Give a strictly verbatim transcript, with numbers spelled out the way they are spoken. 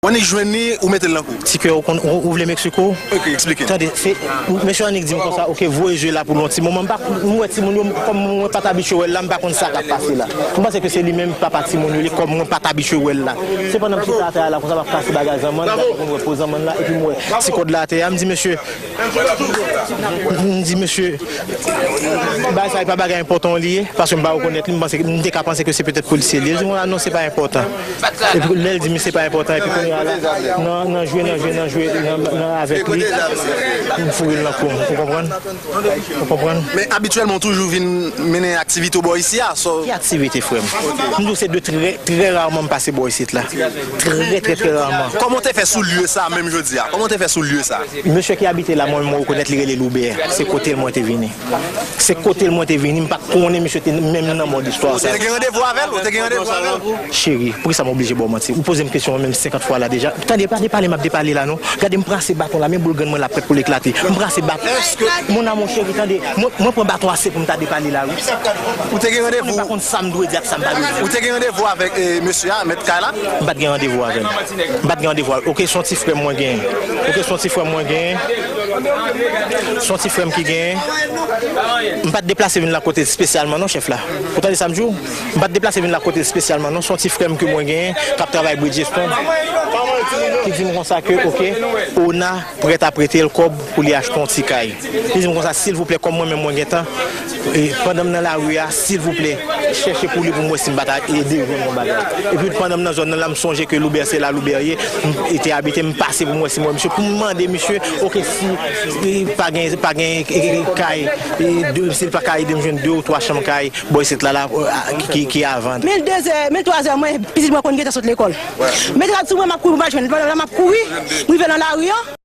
Annik jwenn li, ou mete l nan kou. Ti kè, ou konn, ou, ou vle m eksplike w? Ok, eksplike. Tande, se, mesye Annik di m konsa, ok, voye je la pou l yon ti moman. M pa, m wè timoun yo, kòm mwen pa t abitye wè l la, m pa konn sa k ap pase la. M panse ke se li menm papa timoun yo, li kòm mwen pa t abitye wè l la. Se pandan m chita atè a la, konsa m ap kase bagay zanmann, m pa konn wè po zanmann la, epi m wè ti kòd la atè a, m di, mesye, m di, mesye, bagay sa e pa bagay enpòtan li ye, paske m pa rekonèt li, m panse, m te ka panse ke se petèt polisye li ye. Li di, mwen, non, se pa enpòtan. Epi lè l di m se pa enpòtan, epi kounye a la, nan, nan jwe, nan jwe, nan jwe, nan, nan avèk li, m foure l nan kou m. Ou konprann? Ou konprann? Men abityèlman, w toujou vin mennen aktivite w bò isi a, so. Ki aktivite, frè m? M di w se de trè, trè raman m pase bò isit la. Trè, trè, trè raman. Kòman w te fè sou lye sa a, menm jodi a? Kòman w te fè sou lye sa a? Mesye ki abite la, mwen, mwen rekonèt li rele Loubè. Se kote l mwen te vini. Se kote l mwen te vini, m pa t konnen misye te menm nan mòd istwa sa. Ou te gen randevou avè l? Ou te gen randevou avè l? Cheri, poukisa m oblije ba w manti? Ou poze m kesyon an menm senkant fwa la deja. Tande, pa depale m ap depale la non. Gade, m pran ase baton la, men boul grenn mwen la prèt pou l eklate. M pran ase baton. Mon amour chéri, tande, mwen, mwen pran baton ase pou m ta depale la, wi. Ou te gen randevou? Mwen pa konn sa m dwe di ak sa m pa dwe di. Ou te gen randevou avèk, eh, mesye a, mèt kay la? M pa t gen randevou avè l. M pa t gen randevou avè l. Ok, se yon ti frè m mwen genyen. Ok, se yon ti frè m mwen genyen. Se yon ti frè m ki genyen. M pa t deplase vin la kote espesyalman non, chèf la. Ou tande sa m di w? M pa t deplase vin la kote espesyalman non. Se yon ti frè m ke mwen genyen k ap travay Bridgestone. Ki di m konsa ke, ok, Ona prèt a prete l kòb pou li achte yon ti kay. Li di m konsa, silvouplè, kòm mwen menm mwen gentan, e, pandan m nan lari a, silvouplè, chèche pou li pou m wè si m pa ta ede jwenn yon bagay. Epi pandan m nan zòn nan la, m sonje ke Loubè se la Loubè ye, m te abite, m pase pou m wè si m wè misye, pou m mande misye, ok, si, si pa gen, pa gen, e, e, kay, e, de, si l pa ka ede m jwenn de ou twa chanm kay, bò isit la, la, e, a, ki, ki, ki a vann. Men de zè, men twa zè, mwen, pitit mwen konn gentan sot lekòl. Men te la sou mwen, m ap kouri pou m al jwenn. Pandan la, m ap kouri, m rive nan lari an.